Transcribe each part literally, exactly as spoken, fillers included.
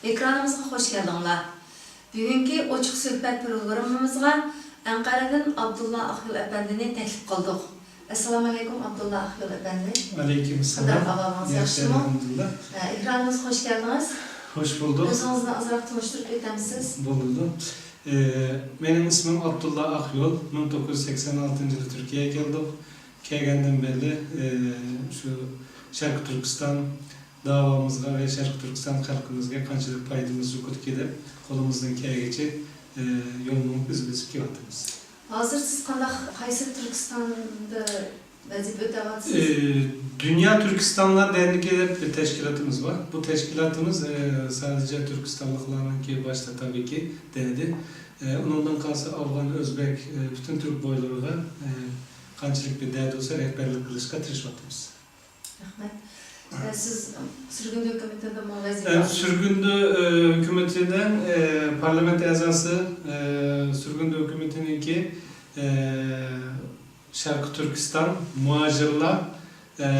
ئېكرانىمىزغا خوش كەلدىڭلار. بۈگۈنكى ئوچۇق سۆھبەت پروگراممىمىزغا ئەنقەرەدىن ئابدۇللا ئاقيول ئەپەندىنى تەكلىپ قىلدۇق. ئەسسالامۇئەلەيكۇم، ئابدۇللا ئاقيول ئەپەندى. ۋەئەلەيكۇم ئەسسالام. قانداق ئەھۋالىڭىز، ياخشىمۇ؟ ئەلھەمدۇلىللا. ئە، ئېكرانىمىزغا خوش كەلدىڭىز. خوش بولدۇق. ئۆزىڭىزنى ئازراق تونۇشتۇرۇپ ئۆتەمسىز؟ بولىدۇ. ئە، مېنىڭ ئىسمىم ئابدۇللا ئاقيول. مىڭ توققۇز يۈز سەكسەن ئالتىنچى يىلى تۈركىيەگە كەلدۇق. كەلگەندىن بېرى، ئە، شۇ شەرقىي تۈركىستان داۋامىزغا ۋە شەرقىي تۈركىستان خەلقىمىزگە قانچىلىك پايدىمىز يوقىدىكى دەپ، قولىمىزدىن كەلگىچە، ئە، يول مېڭىپ ئىزدىنىپ كېلىۋاتىمىز. ھازىر سىز قانداق، قايسى تۈركىستاندا ۋەزىپە ئۆتەۋاتىسىز؟ ئى، دۇنيا تۈركىستانلار دەرنىكى دەپ بىر تەشكىلاتىمىز بار. بۇ تەشكىلاتىمىز، ئى، سادىجە تۈركىستانلىقلارنىڭكى باشتا تەبىئىيكى دەيدۇ. ئى، ئۇنىڭدىن قالسا ئافغان، ئۆزبەك، ئى، پۈتۈن تۈرك بويلىرىغا، ئى، قانچىلىك بىر دەردى بولسا رەھبەرلىك قىلىشقا تىرىشىۋاتىمىز. رەھمەت. ئە، سىز سۈرگۈندە ھۆكۈمىتىدىمۇ ۋەزىپە ئە، ئالدىڭىز؟ سۈرگۈندە، ئە، ھۆكۈمىتىنىڭ، ئە، پارلامېنت ئەزاسى، ئە، سۈرگۈندە ھۆكۈمىتىنىڭكى، ئە، شەرقىي تۈركىستان مۇھاجىرلار، ئە،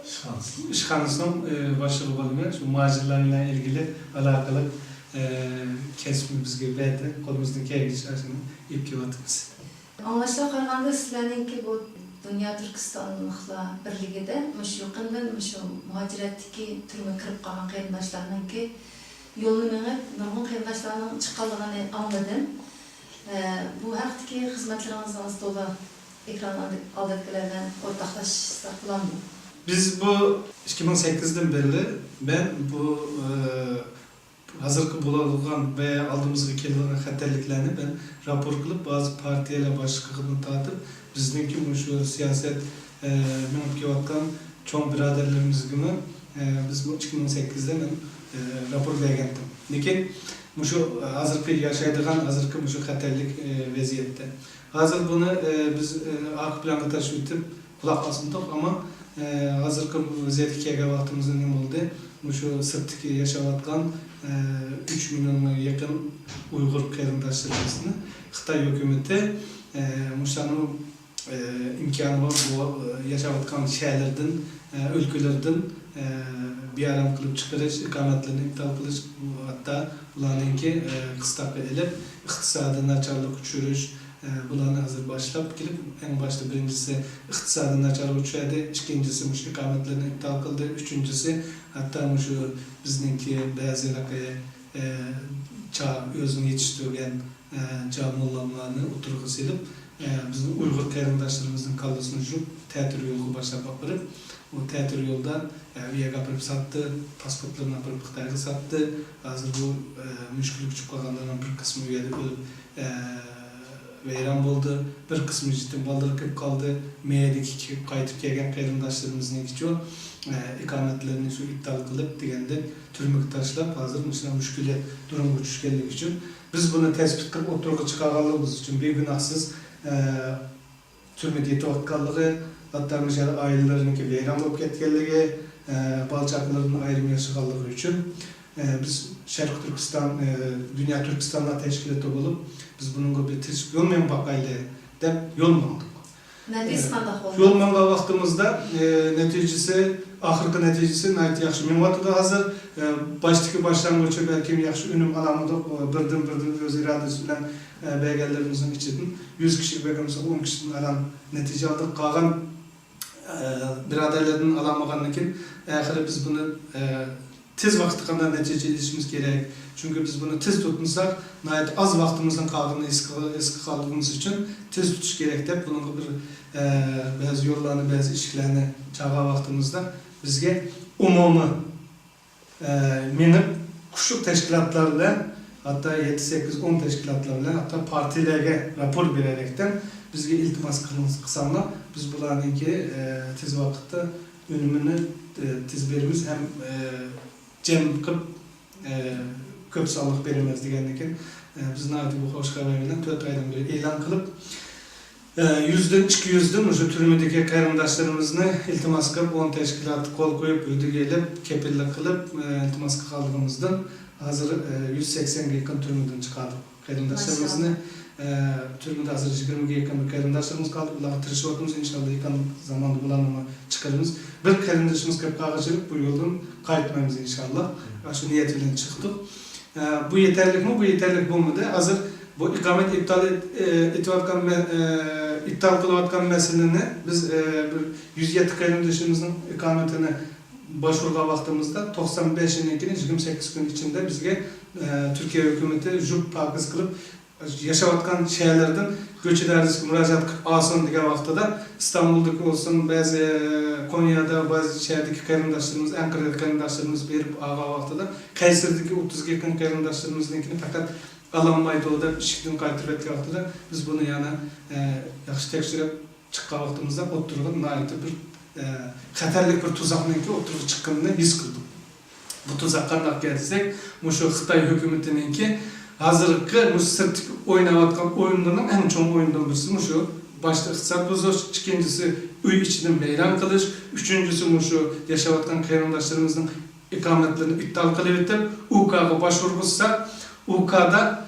ئىشخانىسى. ئىشخانىسىنىڭ، ئە، باشلىقى بولىمەن. شۇ مۇھاجىرلار بىلەن ئىلگىلىك ئالاقىلىق، ئە، كەسىپنى بىزگە بەردى. قولىمىزدىن كەلگىنىچە ئاشۇنى ئېلىپ كېلىۋاتىمىز. ئاڭلاشلارغا قارىغاندا، سىلەرنىڭكى بۇ دۇنيا تۈركىستانلىقلار بىرلىكىدە مۇشۇ يېقىندىن مۇشۇ مۇھاجىرەتتىكى تۈرمىگە كىرىپ قالغان قېرىنداشلارنىڭكى يولىنى مېڭىپ، نۇرغۇن قېرىنداشلارنىڭ چىققانلىقىنى ئاڭلىدىم. ئە، بۇ ھەقتىكى خىزمەتلىرىڭىزنى ئاز تولا ئېكران ئالدىدىكىلەر بىلەن ئورتاقلاشساق بولامدۇ؟ بىز بۇ ئىككى مىڭ سەككىزدىن بېرى مەن بۇ، ئە، ھازىرقى بولىدىغان ۋە ئالدىمىزغا كېلىدىغان خەتەرلىكلەرنى مەن راپور قىلىپ، بەزى پارتىيەلەر باشلىقىدىن تارتىپ، بىزنىڭكى مۇشۇ سىياسەت، ئە، مېڭىپ كېلىۋاتقان چوڭ بۇرادەرلىرىمىزگىمۇ، ئە، بىز بۇ ئىككى مىڭ سەككىزدە مەن، ئە، راپور بەرگەنتىم. لېكىن مۇشۇ ھازىرقى ياشايدىغان، ھازىرقى مۇشۇ خەتەرلىك، ئە، ۋەزىيەتتە، ھازىر بۇنى، ئە، بىز، ئە، ئارقا پىلانغا تاشلىۋېتىپ، قۇلاق ئاسمىدۇق، ئەمما، ئە، ھازىرقى ۋەزىيەتكە كەلگەن ۋاقتىمىزدا نېمە بولدى؟ مۇشۇ سىرتتىكى ياشاۋاتقان، ئە، ئۈچ مىليونغا يېقىن ئۇيغۇر قېرىنداشلىرىمىزنى خىتاي ھۆكۈمىتى، ئە، مۇشۇلارنىڭ، ئە، ئىمكانى بار، بۇ، ئە، ياشاۋاتقان شەھەرلىرىدىن، ئە، ئۆلكىلىرىدىن، ئە، بىئارام قىلىپ چىقىرىش، ئىقامەتلىرىنى ئىپتال قىلىش، ھەتتا بۇلارنىڭكى، ئە، قىستاققا ئېلىپ، ئىقتىسادىي ناچارلىققا چۈشۈرۈش، ئە، بۇلارنى ھازىر باشلاپ كېلىپ، ئەڭ باشتا بىرىنچىسى ئىقتىسادىي ناچارغا ئۇچرىدى، ئىككىنچىسى مۇشۇ ئىقامەتلىرىنى ئىپتال قىلدى، ئۈچىنچىسى ھەتتا مۇشۇ بىزنىڭكى بەزى ھېلىقى، ئە، چا-، ئۆزىنى يېتىشتۈرگەن، ئە، چا موللاملارنى ئوتتۇرىغا سېلىپ، ئە، بىزنىڭ ئۇيغۇر قېرىنداشلىرىمىزنىڭ كاللىسىنى يۇيۇپ، تەتۈر يولغا باشلاپ ئاپىرىپ، ئۇ تەتۈر يولدا، ئە، ئۇ يەرگە ئاپىرىپ ساتتى، پاسپورتلىرىنى ئاپىرىپ خىتايغا ساتتى. ھازىر بۇ، ئە، مۈشكۈلگە چۈشۈپ قالغانلارنىڭ بىر قىسمى ئۇ يەردە ئۆلۈپ، ئە، ۋەيران بولدى. بىر قىسمى يېتىم بالىلىرى قېلىپ قالدى. مەيدىكى كېلىپ، قايتىپ كەلگەن قېرىنداشلىرىمىزنىڭكىچۇ، ئە، ئىقامەتلىرىنى شۇ ئىپتال قىلىپ دېگەندەك تۈرمىگە تاشلاپ، ھازىر مۇشۇنداق مۈشكۈلات دۇرۇمغا چۈشكەنلىكى ئۈچۈن، بىز بۇنى تەسبىت قىلىپ ئوتتۇرىغا چىقارغانلىقىمىز ئۈچۈن بىگۇناھسىز، ئە، تۈرمىدە يېتىۋاتقانلىقى، ھەتتا مۇشۇ ئائىلىلىرىنىڭكى ۋەيران بولۇپ كەتكەنلىكى، ئە، بالا-چاقىلىرىدىن ئايرىم ياشىغانلىقى ئۈچۈن، ئە، بىز شەرقىي تۈركىستان، ئە، دۇنيا تۈركىستانلار تەشكىلاتى بولۇپ، بىز بۇنىڭغا بىر تىرىشىپ يول مېڭىپ باقايلى دەپ يول ماڭدۇق. نەتىجىسى ئە، قانداق بولدى؟ يول ماڭغان ۋاقتىمىزدا، ئە، نەتىجىسى، ئاخىرقى نەتىجىسى ناھايىتى ياخشى مېڭىۋاتىدۇ ھازىر. ئە، باشتىكى باشلانغۇچى بەلكىم ياخشى ئۈنۈم ئالالمىدۇق، ئە، بىردىن-، بىردىن ئۆز ئىرادىسى بىلەن، ئە، بەرگەنلىرىمىزنىڭ ئىچىدىن يۈز كىشىگە بەرگەن بولساق، ئون كىشىدىن ئالان نەتىجە ئالدۇق. قالغان، ئە، بۇرادەرلەردىن ئالالمىغاندىن كېيىن، ئاخىرى بىز بۇنى، ئە، تېز ۋاقىتتا قانداق نەتىجە ئېلىشىمىز كېرەك؟ چۈنكى بىز بۇنى تېز تۇتمىساق، ناھايىتى ئاز ۋاقتىمىزنىڭ قالغىنىنى ھېس قىل-، ھېس قىلغانلىقىمىز ئۈچۈن تېز تۇتۇش كېرەك دەپ، بۇنىڭغا بىر، ئە، بەزى يوللارنى، بەزى ئىشىكلەرنى چالغان ۋاقتىمىزدا بىزگە ئومۇمىي ئە، مېڭىپ، قوشۇق تەشكىلاتلار بىلەن، ھەتتا يەتتە، سەككىز، ئون تەشكىلاتلار بىلەن، ھەتتا پارتىيەلەرگە راپور بېرەرەكتىن بىزگە ئىلتىماس قىلىڭ-، قىلساڭلار، بىز بۇلارنىڭكى، ئە، تېز ۋاقىتتا ئۈنۈمىنى، ئە، تېز بېرىمىز ھەم، ئە، جەم قىلىپ، ئە، كۆپ سانلىق بېرىمىز دېگەندىن كېيىن، ئە، بىز ناھايىتى بۇ خوش خەۋەر بىلەن تۆت ئايدىن بېرى ئېلان قىلىپ، ئە، يۈزدىن، ئىككى يۈزدىن مۇشۇ تۈرمىدىكى قېرىنداشلىرىمىزنى ئىلتىماس قىلىپ، ئون تەشكىلات قول قويۇپ، ھۆددىگە ئېلىپ، كېپىللىك قىلىپ، ئە، ئىلتىماس قىلغانلىقىمىزدىن ھازىر، ئە، يۈز سەكسەنگە يېقىن تۈرمىدىن چىقاردۇق. قېرىنداشلىرىمىزنى، ماشائاللا. ئە، تۈرمىدە ھازىر يىگىرمىگە يېقىن بىر قېرىنداشلىرىمىز قالدى. ئۇلارغا تىرىشىۋاتىمىز. ئىنشاللا، يېقىن زاماندا بۇلارنىمۇ چىقىرىمىز. بىر قېرىندىشىمىز كەپ قالغۇچىلىك بۇ يولدىن قايتمايمىز، ئىنشاللا. مم. شۇ نىيەت بىلەن چىقتۇق. ئە، بۇ يېتەرلىكمۇ؟ بۇ يېتەرلىك بولمىدى. ھازىر بۇ ئىقامەت ئىپتال ئېت-، ئە، ئېتىۋاتقان مە-، ئە، ئىپتال قىلىۋاتقان مەسىلىنى بىز، ئە، بىر يۈز يەتتە قېرىندىشىمىزنىڭ ئىقامىتىنى باشۋۇرغان ۋاقتىمىزدا، توقسان بەشىنىڭكىنى يىگىرمە سەككىز كۈن ئىچىندە بىزگە، ئە، تۈركىيە ھۆكۈمىتى جۈپ پاكىز قىلىپ، ياشاۋاتقان شەھەرلەردىن گۆچىدە ھەرىسىگە مۇراجىئەت قىلىپ ئالسۇن دېگەن ۋاقتىدا، ئىستانبۇلدىكى بولسۇن، بەزى، ئە، كونيادا، بەزى شەھەردىكى قېرىنداشلىرىمىز، ئەنقەرەدىكى قېرىنداشلىرىمىز بېرىپ ئالغان ۋاقتىدا، قەيسىردىكى ئوتتۇزغا يېقىن قېرىنداشلىرىمىزنىڭكىنى پەقەت ئالالمايدۇ دەپ ئىشىكتىن قايتۇرۇۋەتكەن ۋاقتىدا، بىز بۇنى يەنە، ئە، ياخشى تەكشۈرۈپ، چىققان ۋاقتىمىزدا ئوتتۇرىغا ناھايىتى بىر، ئە، خەتەرلىك بىر تۇزاقنىڭكى ئوتتۇرىغا چىققىنىنى ھېس قىلدۇق. بۇ تۇزاق قانداقكەن دېسەك، مۇشۇ خىتاي ھۆكۈمىتىنىڭكى ھازىرقى مۇشۇ سىرتتىكى ئويناۋاتقان ئويۇنلىرىنىڭ ئەڭ چوڭ ئويۇنىدىن بىرسى مۇشۇ. باشتا ئىقتىساد بۇزۇش، ئىككىنچىسى ئۆي ئىچىدىن ۋەيران قىلىش، ئۈچىنچىسى مۇشۇ ياشاۋاتقان قېرىنداشلىرىمىزنىڭ ئىقامەتلىرىنى ئىپتال قىلىۋېتىپ، ئۇكاغا باشۋۇرغۇزسا، ئۇكادا،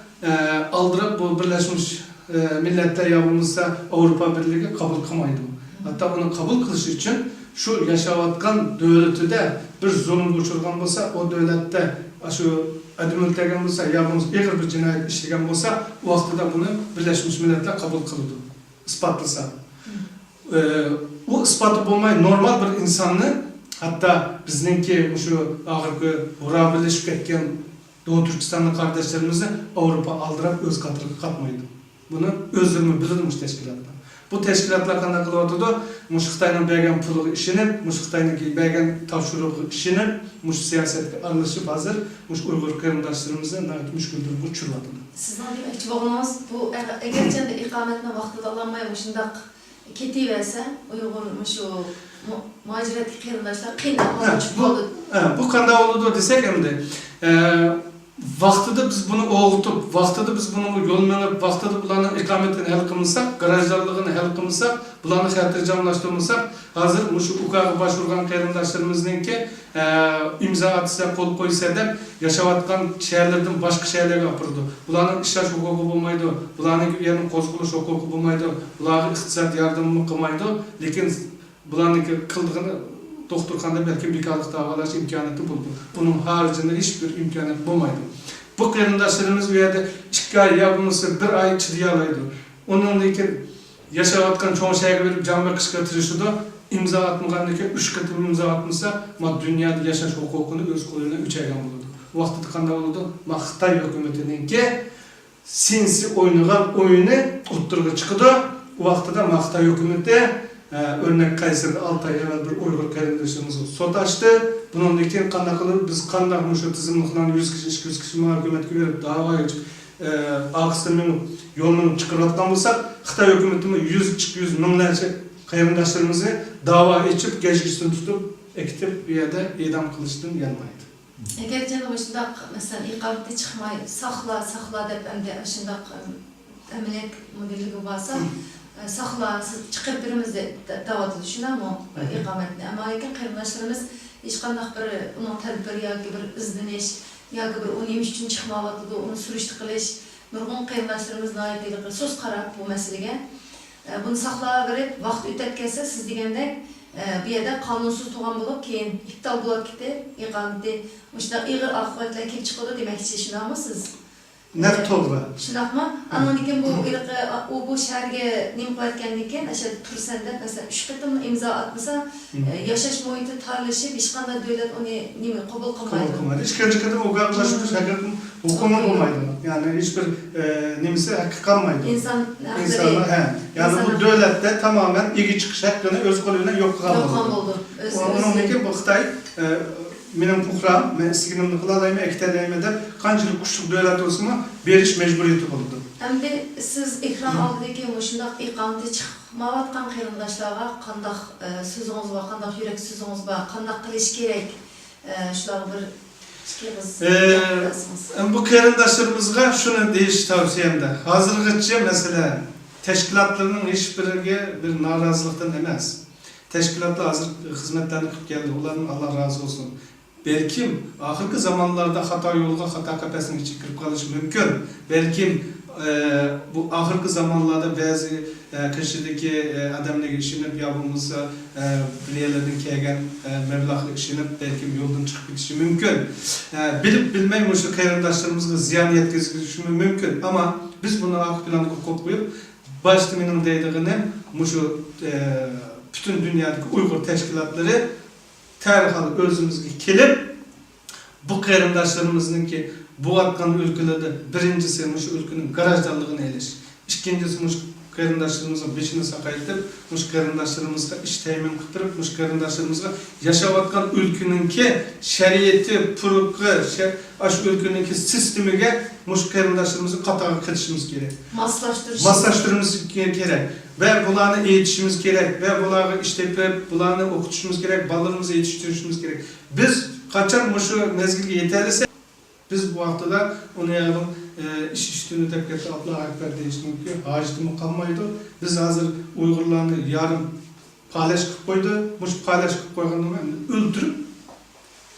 ئە، ئالدىراپ بۇ بىرلەشمىش، ئە، مىللەتلەر يا بولمىسا ئاۋروپا بىرلىكى قوبۇل قىلمايدۇ. ھەتتا ئۇنى قوبۇل قىلىش ئۈچۈن شۇ ياشاۋاتقان دۆلىتىدە بىر زۇلۇمغا ئۇچرىغان بولسا، ئۇ دۆلەتتە شۇ ئادەم ئۆلتۈرگەن بولسا يا بولمىسا ئېغىر بىر جىنايەت ئىشلىگەن بولسا، ئۇ ۋاقتىدا بۇنى بىرلەشمىش مىللەتلەر قوبۇل قىلىدۇ، ئىسپاتلىسا. ئە، ئۇ ئىسپاتى بولماي نورمال بىر ئىنساننى، ھەتتا بىزنىڭكى مۇشۇ ئاخىرقى غۇرابىلىشىپ كەتكەن دوغۇ تۈركىستانلىق قارداشلىرىمىزنى ئاۋروپا ئالدىراپ ئۆز قاتىرىغا قاتمايدۇ. بۇنى ئۆزلىرىمۇ بىلىدۇ مۇشۇ تەشكىلاتلار. بۇ تەشكىلاتلار قانداق قىلىۋاتىدۇ؟ مۇشۇ خىتاينىڭ بەرگەن پۇلىغا ئىشىنىپ، مۇشۇ خىتاينىڭكى بەرگەن تاپشۇرۇقىغا ئىشىنىپ، مۇشۇ سىياسەتكە ئارىلىشىپ، ھازىر مۇشۇ ئۇيغۇر قېرىنداشلىرىمىزنى ناھايىتى مۈشكۈل دۇرۇمغا چۈشۈرۈۋاتىدۇ. سىزنىڭ دېمەكچى بولغىنىڭىز، بۇ ئەگەرچەندە ئىقامەتنى ۋاقتىدا ئالالماي مۇشۇنداق كېتىۋەرسە، ئۇيغۇر مۇشۇ مۇ-، مۇھاجىرەتتىكى قېرىنداشلار قىيىن ئەھۋالغا ھە، چۈشۈپ بۇ، قالىدۇ. ھە، بۇ قانداق بولىدۇ دېسەك ئەمدى، ئە، ۋاقتىدا بىز بۇنى ئويغىتىپ، ۋاقتىدا بىز بۇنىڭغا يول مېڭىپ، ۋاقتىدا بۇلارنىڭ ئىقامىتىنى ھەل قىلمىساق، گىراژدانلىقىنى ھەل قىلمىساق، بۇلارنى خاتىرجەملەشتۈرمىسەق، ھازىر مۇشۇ ئۇكاغا باشۋۇرغان قېرىنداشلىرىمىزنىڭكى، ئە، ئىمزا ئاتىسە، قول قويسا دەپ ياشاۋاتقان شەھەرلىرىدىن باشقا شەھەرلەرگە ئاپىرىدۇ. بۇلارنىڭ ئىشلەش ھوقۇقى بولمايدۇ، بۇلارنىڭكى ئۇ يەردىن قوزغىلىش ھوقۇقى بولمايدۇ، بۇلارغا ئىقتىساد ياردىمىمۇ قىلمايدۇ. لېكىن بۇلارنىڭكى قىلىدىغىنى دوختۇرخانىدا بەلكىم بىكارلىق داۋالاش ئىمكانىيىتى بولىدۇ. ئۇنىڭ ھارىجىندا ھېچبىر ئىمكانىيەت بولمايدۇ. بۇ قېرىنداشلىرىمىز بۇ يەردە ئىككى ئاي يا بولمىسا بىر ئاي چىدىيالايدۇ. ئۇنىڭدىن كېيىن ياشاۋاتقان چوڭ شەھەرگە بېرىپ جان بېقىشقا تىرىشىدۇ. ئىمزا ئاتمىغاندىن كېيىن، ئۈچ قېتىم ئىمزا ئاتمىسا، ما دۇنيادا ياشاش ھوقۇقىنى ئۆز قولى بىلەن ئۆچەرگەن بولىدۇ. ۋاقتىدا قانداق بولىدۇ؟ ما خىتاي ھۆكۈمىتىنىڭكى سىنسى ئوينىغان ئويۇنى ئوتتۇرىغا چىقىدۇ. ئۇ ۋاقتىدا ما خىتاي ھۆكۈمىتى، ئە، ئۆرنەك قەيسەردە ئالتە ئاي ئەۋۋەل بىر ئۇيغۇر قېرىندىشىمىزغا سوت ئاچتى. بۇنىڭدىن كېيىن قانداق قىلىپ، بىز قانداق مۇشۇ تىزىملىقلارنى يۈز كىشى، ئىككى يۈز كىشى مۇھاكىمەتكە بېرىپ، داۋا ئېچىپ، ئە، ئارقىسىدىن مېڭىپ، يول مېڭىپ چىقىرىۋاتقان بولساق، خىتاي ھۆكۈمىتىمۇ يۈز، ئىككى يۈز، مىڭلارچە قېرىنداشلىرىمىزنى داۋا ئېچىپ، گەجگىسىدىن تۇتۇپ، ئەكېتىپ، بۇ يەردە ئىدام قىلىشتىن يانمايدۇ. ئەگەرچە مۇشۇنداق، مەسىلەن، ئىقامىتى چىقماي، ساقلا، ساقلا دەپ ئەمدى ئاشۇنداق، ئەم، ئەمەلىيەت مودېلىگە بارسا، ئە، ساقلا، سىز چىقىرىپ بېرىمىز دە-، دە-، دەۋاتىدۇ، شۇنداقمۇ؟ مم. ئىقامەتنى. ئەمما لېكىن قېرىنداشلىرىمىز ھېچقانداق بىر ئۇنىڭ تەدبىر ياكى بىر ئىزدىنىش ياكى بىر ئۇ نېمە ئۈچۈن چىقمايۋاتىدۇ، ئۇنى سۈرۈشتە قىلىش، نۇرغۇن قېرىنداشلىرىمىز ناھايىتى ھېلىقى سۇس قاراپ بۇ مەسىلىگە. ئە، بۇنى ساقلاۋېرىپ، ۋاقىت ئۆتەپ كەتسە، سىز دېگەندەك، ئە، بۇ يەردە قانۇنسىز تۇرغان بولۇپ، كېيىن ئىپتال بولۇپ كېتىپ، ئىقامىتى مۇشۇنداق ئېغىر ئاقىۋەتلەر كېلىپ چىقىدۇ دېمەكچى، شۇنداقمۇ سىز؟ نەق توغرا. شۇنداقمۇ؟ ئانىڭدىن كېيىن بۇ ھېلىقى، ئۇ بۇ شەھەرگە نېمە قىلىۋەتكەندىن كېيىن، ئاشۇ يەردە تۇرىسەن دەپ، مەسىلەن، ئۈچ قېتىملا ئىمزا ئاتمىسا، مم. ئە، ياشاش مۇھىتى تارلىشىپ، ھېچقانداق دۆلەت ئۇنى نېمە، قوبۇل قوبۇل قىلمايدۇ. قىلمايدۇ. ئىككىنچى قېتىم ئۇكاغا باشۋۇرۇش ھەققى ھوقۇقى بولمايدۇ. يەنى ھېچبىر، ئە، نېمىسى، ھەققى قالمايدۇ. ئىنسان ھەقلىرى. ئىنسانلار، ھە. يەنى ئىنسان بۇ ھەقلىرى. دۆلەتتە تامامەن ئىگە چىقىش ھەققىنى ئۆز قولى بىلەن يوق قىلغان يوق قىلغان بولىدۇ. بولىدۇ. ئۆزى، ئۇ-، ئۆزى. ئۇنىڭدىن كېيىن بۇ خىتاي، ئە، مېنىڭ پۇقرام، مەن ئىستىگىنىمنى قىلالايمەن، ئەكېتەلەيمەن دەپ، قانچىلىك كۈچلۈك دۆلەت بولسىمۇ، بېرىش مەجبۇرىيىتى بولىدۇ. ئەمدى سىز ئېكران ئالدىدىكى مۇشۇنداق ئىقامىتى چىقمايۋاتقان قېرىنداشلارغا قانداق، ئە، سۆزىڭىز بار، قانداق يۈرەك سۆزىڭىز بار، قانداق قىلىش كېرەك؟ ئە، شۇلارغا بىر ئىككى ئېغىز ئە، گەپ قىلسىڭىز. بۇ قېرىنداشلىرىمىزغا شۇنى دېيىش تەۋسىيەمدە، ھازىرغىچە مەسىلە تەشكىلاتلىرىنىڭ ھېچبىرىگە بىر نارازىلىقتىن ئەمەس. تەشكىلاتلار ھازىر خىزمەتلەرنى قىلىپ كەلدى. ئۇلاردىن ئاللا رازى بولسۇن. بەلكىم ئاخىرقى زامانلاردا خاتا يولغا، خاتا قەپەسنىڭ ئىچىگە كىرىپ قېلىشى مۇمكىن. بەلكىم ئە، بۇ ئاخىرقى زامانلاردا بەزى، ئە، قېشىدىكى، ئە، ئادەملەرگە ئىشىنىپ يا بولمىسا، ئە، بىر يەرلەردىن كەلگەن، ئە، مەبلەغقە ئىشىنىپ بەلكىم يولدىن چىقىپ كېتىشى مۇمكىن. ئە، بىلىپ بىلمەي مۇشۇ قېرىنداشلىرىمىزغا زىيان يەتكۈزۈشى مۇمكىن. ئەمما بىز بۇنى ئارقا پىلانغا قويۇپ قويۇپ، باشتا مېنىڭ دەيدىغىنىم مۇشۇ، ئە، پۈتۈن دۇنيادىكى ئۇيغۇر تەشكىلاتلىرى تەرھال ئۆزىمىزگە كېلىپ، بۇ قېرىنداشلىرىمىزنىڭكى بولۇۋاتقان ئۆلكىلىرىدە بىرىنچىسى مۇشۇ ئۆلكىنىڭ گراژدانلىقىنى ئېلىش، ئىككىنچىسى مۇشۇ قېرىنداشلىرىمىزنىڭ بېشىنى ساقايتىپ، مۇشۇ قېرىنداشلىرىمىزغا ئىش تەيىن قىلىپ بېرىپ، مۇشۇ قېرىنداشلىرىمىزغا ياشاۋاتقان ئۆلكىنىڭكى شەرىئىتى، پۇرقى، شە-، ئاشۇ ئۆلكىنىڭكى سىستېمىگە مۇشۇ قېرىنداشلىرىمىزنى قاتارغا قېتىشىمىز كېرەك. ماسلاشتۇرۇش. ماسلاشتۇرۇشىمىز كېرەك. ۋە بۇلارنى ئېيتىشىمىز كېرەك. ۋە بۇلارغا ئىش تېپىپ، بۇلارنى ئوقۇتۇشىمىز كېرەك. بالىلىرىمىزنى يېتىشتۈرۈشىمىز كېرەك. بىز قاچان مۇشۇ مەزگىلگە يېتەلىسەك، بىز بۇ ۋاقتىدا ئۇنى يەنىلا، ئە، ئىش ئىش تۈنى دەپ كەتتى، ئاللاھۇ ئەكبەر دېيىشنىڭكى ھاجىتىمۇ قالمايدۇ. بىز ھازىر ئۇيغۇرلارنى يارىم پالەچ قىلىپ قويدى. مۇشۇ پالەچ قىلىپ قويغاندىن ئۆلتۈرۈپ،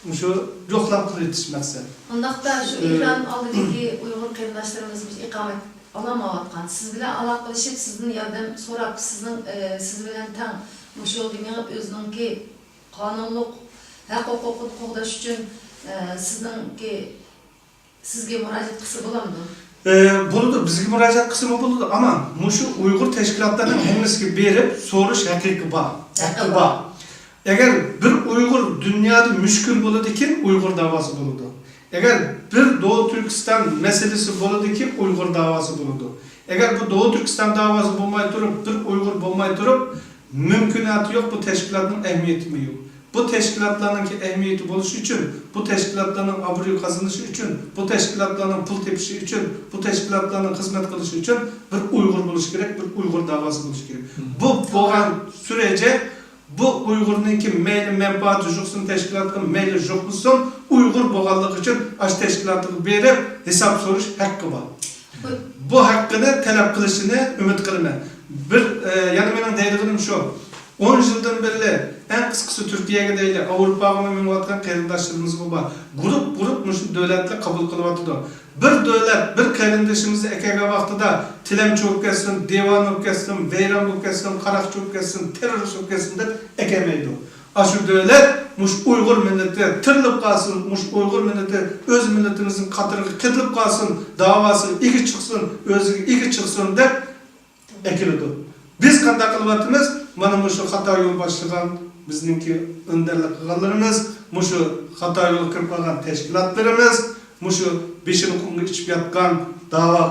مۇشۇ يوقلاپ قىلىۋېتىش مەقسەت. ئۇنداقتا شۇ ئېكران ئالدىدىكى ئۇيغۇر قېرىنداشلىرىمىز مۇشۇ ئىقامەت ئالالمايۋاتقان، سىز بىلەن ئالاقىلىشىپ، سىزدىن ياردەم سوراپ، سىزنىڭ، ئە، سىز بىلەن تەڭ مۇشۇ يولدا مېڭىپ، ئۆزىنىڭكى قانۇنلۇق ھەق-ھوقۇقىنى قوغداش ئۈچۈن، ئە، سىزنىڭكى، سىزگە مۇراجىئەت قىلسا بولامدۇ؟ ئە، بولىدۇ، بىزگە مۇراجىئەت قىلسىمۇ بولىدۇ، ئەمما مۇشۇ ئۇيغۇر تەشكىلاتلىرىنىڭ ھەممىسىگە بېرىپ سورىش ھەققى بار. ھەققى بار. ئەگەر بىر ئۇيغۇر دۇنيادا مۈشكۈل بولىدىكىن، ئۇيغۇر داۋاسى بولىدۇ. ئەگەر بىر دوغۇ تۈركىستان مەسىلىسى بولىدىكىن، ئۇيغۇر داۋاسى بولىدۇ. ئەگەر بۇ دوغۇ تۈركىستان داۋاسى بولماي تۇرۇپ، بىر ئۇيغۇر بولماي تۇرۇپ، مۇمكىناتى يوق، بۇ تەشكىلاتنىڭ ئەھمىيىتىمۇ يوق. بۇ تەشكىلاتلارنىڭكى ئەھمىيىتى بولۇشى ئۈچۈن، بۇ تەشكىلاتلارنىڭ ئابرۇي قازىنىشى ئۈچۈن، بۇ تەشكىلاتلارنىڭ پۇل تېپىشى ئۈچۈن، بۇ تەشكىلاتلارنىڭ خىزمەت قىلىشى ئۈچۈن بىر ئۇيغۇر بولۇشى كېرەك، بىر ئۇيغۇر داۋاسى بولۇشى كېرەك. بۇ بولغان سۈرەيجە، بۇ ئۇيغۇرنىڭكى مەيلى مەنپەئەتى يوقسۇن، تەشكىلاتقا مەيلى يوقمىسۇن، ئۇيغۇر بولغانلىقى ئۈچۈن ئاشۇ تەشكىلاتقا بېرىپ ھېساب سورىش ھەققى بار. بۇ ھەققىنى تەلەپ قىلىشىنى ئۈمىد قىلىمەن. بىر، ئە، يەنە مېنىڭ دەيدىغىنىم شۇ. ئون يىلدىن بېرى، ئەڭ قىسقىسى تۈركىيەگە دەيلى، ئاۋروپاغىمۇ مېڭىۋاتقان قېرىنداشلىرىمىزمۇ بار. گۇرۇپ، گۇرۇپ مۇشۇ دۆلەتلەر قوبۇل قىلىۋاتىدۇ. بىر دۆلەت بىر قېرىندىشىمىزنى ئەكەلگەن ۋاقتىدا تىلەمچى بولۇپ كەتسۇن، دىۋانە بولۇپ كەتسۇن، ۋەيران بولۇپ كەتسۇن، قاراقچى بولۇپ كەتسۇن، تېررورىست بولۇپ كەتسۇن دەپ ئەكەلمەيدۇ. ئاشۇ دۆلەت مۇشۇ ئۇيغۇر مىللىتى تىرىلىپ قالسۇن، مۇشۇ ئۇيغۇر مىللىتى ئۆز مىللىتىمىزنىڭ قاتىرىغا قېتىلىپ قالسۇن، داۋاسىغا ئىگە چىقسۇن، ئۆزىگە ئىگە چىقسۇن دەپ ئەكېلىدۇ. بىز قانداق قىلىۋاتىمىز؟ مانا مۇشۇ خاتا يول باشلىغان بىزنىڭكى ئۆندەرلىك قىلغانلىرىمىز، مۇشۇ خاتا يولغا كىرىپ قالغان تەشكىلاتلىرىمىز، مۇشۇ بېشىنى قۇمغا ئىچىپ ياتقان داۋا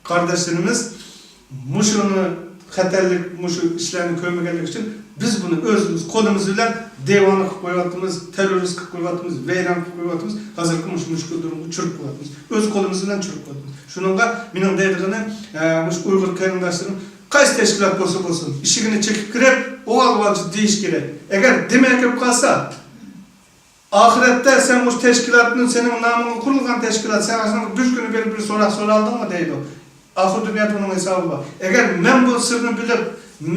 قارداشلىرىمىز مۇشۇنى خەتەرلىك، مۇشۇ ئىشلارنى كۆرمىگەنلىكى ئۈچۈن بىز بۇنى ئۆزىمىز قولىمىز بىلەن دىۋانە قىلىپ قويۇۋاتىمىز، تېررورىست قىلىپ قويۇۋاتىمىز، ۋەيران قىلىپ قويۇۋاتىمىز، ھازىرقى مۇشۇ مۈشكۈل دۇرۇمغا چۈشۈرۈپ قويۇۋاتىمىز. ئۆز قولىمىز بىلەن چۈشۈرۈپ قويۇۋاتىمىز. شۇنىڭغا مېنىڭ دەيدىغىنىم، ئە، مۇشۇ ئۇيغۇر قېرىنداشلىرىم قايسى تەشكىلات بولسا بولسۇن، ئىشىكىنى چېكىپ كىرىپ، ئۇۋال-ئۇۋالچە دېيىش كېرەك. ئەگەر دېمەي كىرىپ قالسا، ئاخىرەتتە سەن مۇشۇ تەشكىلاتنى، سېنىڭ نامىڭغا قۇرۇلغان تەشكىلات، سەن ئاشۇنىڭ دۈشمىنى بېرىپ بىر سوراق سورالدىڭمۇ دەيدۇ. ئاخىر دۇنيادا ئۇنىڭ ھېسابى بار. ئەگەر مەن بۇ سىرنى بىلىپ،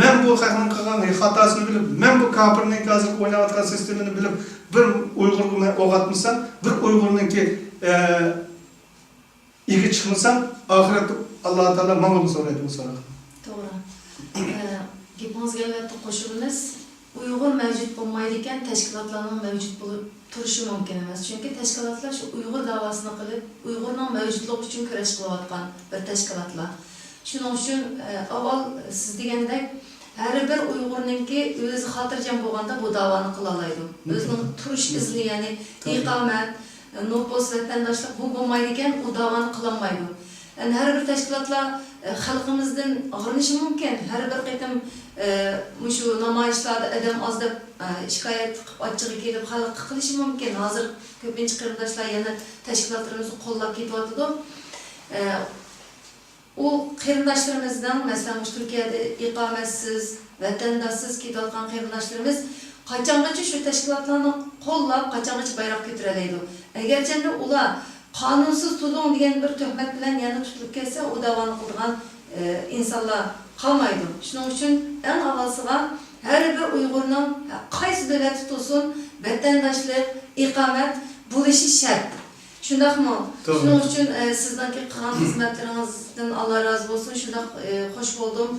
مەن بۇ خەقنىڭ قىلغان خاتاسىنى بىلىپ، مەن بۇ كاپىرنىڭ ھازىرقى ئويناۋاتقان سىستېمىنى بىلىپ، بىر ئۇيغۇرغا مەن ئوق ئاتمىسام، بىر ئۇيغۇرنىڭكى، ئە، ئىگە چىقمىسام، ئاخىرەتتە ئاللا تائالا ماڭىمۇ سورايدۇ بۇ سوراقنى. توغرا. ئە، گېپىڭىزگە ئەلۋەتتە قوشۇلىمىز. ئۇيغۇر مەۋجۇت بولمايدىكەن، تەشكىلاتلارنىڭ مەۋجۇت بولۇپ تۇرۇشى مۇمكىن ئەمەس. چۈنكى تەشكىلاتلار شۇ ئۇيغۇر داۋاسىنى قىلىپ، ئۇيغۇرنىڭ مەۋجۇتلۇقى ئۈچۈن كۈرەش قىلىۋاتقان بىر تەشكىلاتلار. شۇنىڭ ئۈچۈن، ئە، ئاۋۋال سىز دېگەندەك، ھەر بىر ئۇيغۇرنىڭكى ئۆزى خاتىرجەم بولغاندا بۇ داۋانى قىلالايدۇ. ممكىن. ئۆزىنىڭ تۇرۇش ئىزنى، يەنى توغرا. ئىقامەت، نوپۇس، ۋەتەنداشلىق بۇ بولمايدىكەن، ئۇ داۋانى قىلالمايدۇ. يەنى ھەر بىر تەشكىلاتلار، ئە، خەلقىمىزدىن ئاغرىنىشى مۇمكىن. ھەر بىر قېتىم، ئە، مۇشۇ نامايىشلاردا ئادەم ئاز دەپ، ئە، شىكايەت قىلىپ، ئاچچىقى كېلىپ خەلققە قىلىشى مۇمكىن. ھازىر كۆپىنچە قېرىنداشلار يەنە تەشكىلاتلىرىمىزنى قوللاپ كېتىۋاتىدۇ. ئە، ئۇ قېرىنداشلىرىمىزنىڭ، مەسىلەن، مۇشۇ تۈركىيەدە ئىقامەتسىز، ۋەتەنداشسىز كېتىۋاتقان قېرىنداشلىرىمىز قاچانغىچە شۇ تەشكىلاتلارنى قوللاپ، قاچانغىچە بايراق كۆتۈرەلەيدۇ؟ ئەگەرچەندە ئۇلار قانۇنسىز تۇردۇڭ دېگەن بىر تۆھمەت بىلەن يەنە تۇتۇلۇپ كەتسە، ئۇ داۋانى قىلىدىغان، ئە، ئىنسانلار قالمايدۇ. شۇنىڭ ئۈچۈن ئەڭ ئاۋۋالسىغا ھەر بىر ئۇيغۇرنىڭ قايسى دۆلەتتە تۇرسۇن، ۋەتەنداشلىق، ئىقامەت بولۇشى شەرت. شۇنداقمۇ؟ توغرا. شۇنىڭ ئۈچۈن، ئە، سىزنىڭكى قىلغان خىزمەتلىرىڭىزدىن ئاللا رازى بولسۇن. شۇنداق، ئە، خوش بولدۇم.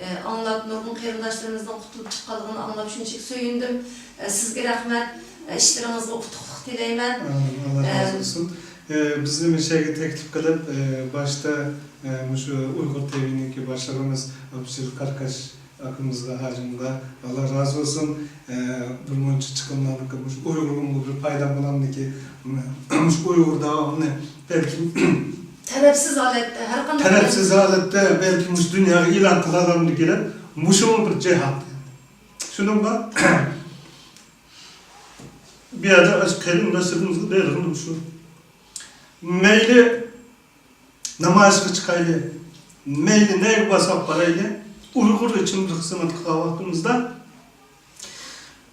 ئە، ئاڭلاپ، نۇرغۇن قېرىنداشلىرىمىزنىڭ قۇتۇلۇپ چىققانلىقىنى ئاڭلاپ شۇنچىلىك سۆيۈندۈم. ئە، سىزگە رەھمەت. ئە، ئىشلىرىڭىزغا ئۇتۇقلۇق تىلەيمەن. ئامىن. ئاللا ئە، رازى بولسۇن. ئە، بىزنى مۇشۇ يەرگە تەكلىپ قىلىپ، ئە، باشتا، ئە، مۇشۇ ئۇيغۇر تىۋىنىڭكى باشلىقىمىز ئابدۇجېلىل قاراقاش ئاكىمىزغا، ھاجىمغا ئاللا رازى بولسۇن. ئە، بىر مۇنچە چىقىملارنىڭكى مۇشۇ ئۇيغۇرغىمۇ بىر پايدام بولامدىكى، مۇشۇ ئۇيغۇر داۋامىنى بەلكىم تەرەپسىز ھالەتتە، ھەر قانداق تەرەپسىز ھالەتتە بەلكىم مۇشۇ دۇنياغا ئېلان قىلالامدىكى دەپ، مۇشۇمۇ بىر جىھاد. شۇنىڭغا بۇ يەردە ئاشۇ قېرىنداشلىرىمىزغا بېرىدىغىنىم شۇ. مەيلى نامايىشقا چىقايلى، مەيلى نەگە بارساق بارايلى، ئۇيغۇر ئۈچۈن بىر خىزمەت قىلغان ۋاقتىمىزدا،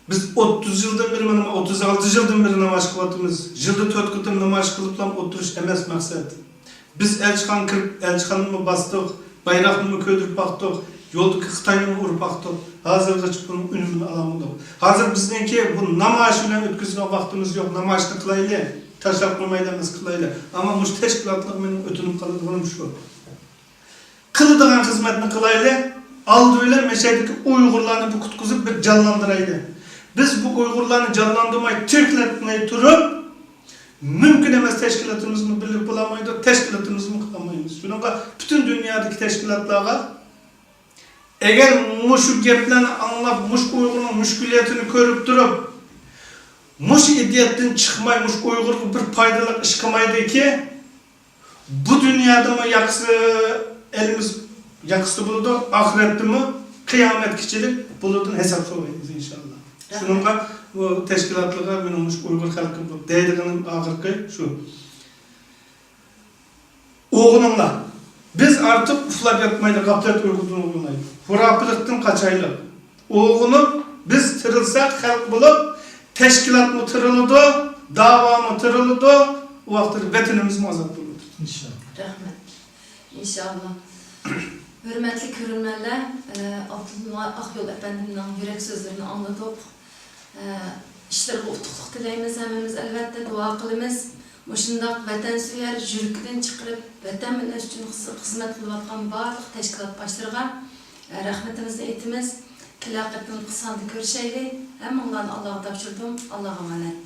بىز ئوتتۇز يىلدىن بېرى، مانا، ئوتتۇز ئالتە يىلدىن بېرى نامايىش قىلىۋاتىمىز. يىلدا تۆت قېتىم نامايىش قىلىپلا ئولتۇرۇش ئەمەس مەقسەت. بىز ئەلچىخانىغا كىرىپ، ئەلچىخانىنىمۇ باستۇق، بايراقنىمۇ كۆتۈرۈپ باقتۇق، يولدىكى خىتاينىمۇ ئۇرۇپ باقتۇق. ھازىرغىچە بۇنىڭ ئۈنۈمىنى ئالالمىدۇق. ھازىر بىزنىڭكى بۇ نامايىش بىلەن ئۆتكۈزىدىغان ۋاقتىمىز يوق. نامايىشنى قىلايلى، تاشلاپ قويمايلى ئەمەس، قىلايلى. ئەمما مۇشۇ تەشكىلاتلىق مېنىڭ ئۆتۈنۈپ قالىدىغىنىم شۇ. قىلىدىغان خىزمەتنى قىلايلى. ئالدى بىلەن مەشەدىكى ئۇيغۇرلارنى بىر قۇتقۇزۇپ، بىر جانلاندۇرايلى. بىز بۇ ئۇيغۇرلارنى جانلاندۇرماي، تىرىكلەتمەي تۇرۇپ، مۇمكىن ئەمەس، تەشكىلاتىمىزمۇ بىرلىك بولالمايدۇ، تەشكىلاتىمىزمۇ قىلالمايمىز. شۇنىڭغا پۈتۈن دۇنيادىكى تەشكىلاتلارغا، ئەگەر مۇشۇ گەپلەرنى ئاڭلاپ، مۇشۇ ئۇيغۇرنىڭ مۈشكۈلىيىتىنى كۆرۈپ تۇرۇپ، مۇشۇ ئىدىيەتتىن چىقماي، مۇشۇ ئۇيغۇرغا بىر پايدىلىق ئىش قىلمايدىكى، بۇ دۇنيادىمۇ ياقىسى، ئېلىمىز ياقىسىدا بولىدۇ، ئاخىرەتتىمۇ قىيامەتكىچىلىك بۇلاردىن ھېساب سورايمىز، ئىنشاللا. رەھمەت. شۇنىڭغا بۇ تەشكىلاتلارغا مېنىڭ مۇشۇ ئۇيغۇر خەلقى دەيدىغىنىم ئاخىرقى شۇ. ئويغىنىڭلار. بىز ئارتۇق ئۇخلاپ ياتمايلى، غەپلەت ئۇيقۇدىن ئويغىنايلى. خۇراپىلىقتىن قاچايلى. ئويغىنىپ، بىز تىرىلساق خەلق بولۇپ، تەشكىلاتمۇ تىرىلىدۇ، داۋامۇ تىرىلىدۇ، ئۇ ۋاقىتتا ۋەتىنىمىزمۇ ئازاد بولىدۇ. ئىنشاللا. رەھمەت. ئىنشاللا. ھۆرمەتلىك كۆرۈرمەنلەر، ئە، ئابدۇللا ئاقيول ئەپەندىمنىڭ يۈرەك سۆزلىرىنى ئاڭلىدۇق. ئە، ئىشلىرىغا ئۇتۇقلۇق تىلەيمىز، ھەممىمىز ئەلۋەتتە دۇئا قىلىمىز. مۇشۇنداق ۋەتەنسۆيەر، يۈرىكىدىن چىقىرىپ ۋەتەن مىللەت ئۈچۈن خىز-، خىزمەت قىلىۋاتقان بارلىق تەشكىلات باشلىرىغا، ئە، رەھمىتىمىزنى ئېيتىمىز. كېلەر قېتىمقى ساندا كۆرۈشەيلى. ھەممىڭلارنى ئاللاغا تاپشۇردۇم. ئاللاغا ئامانەت.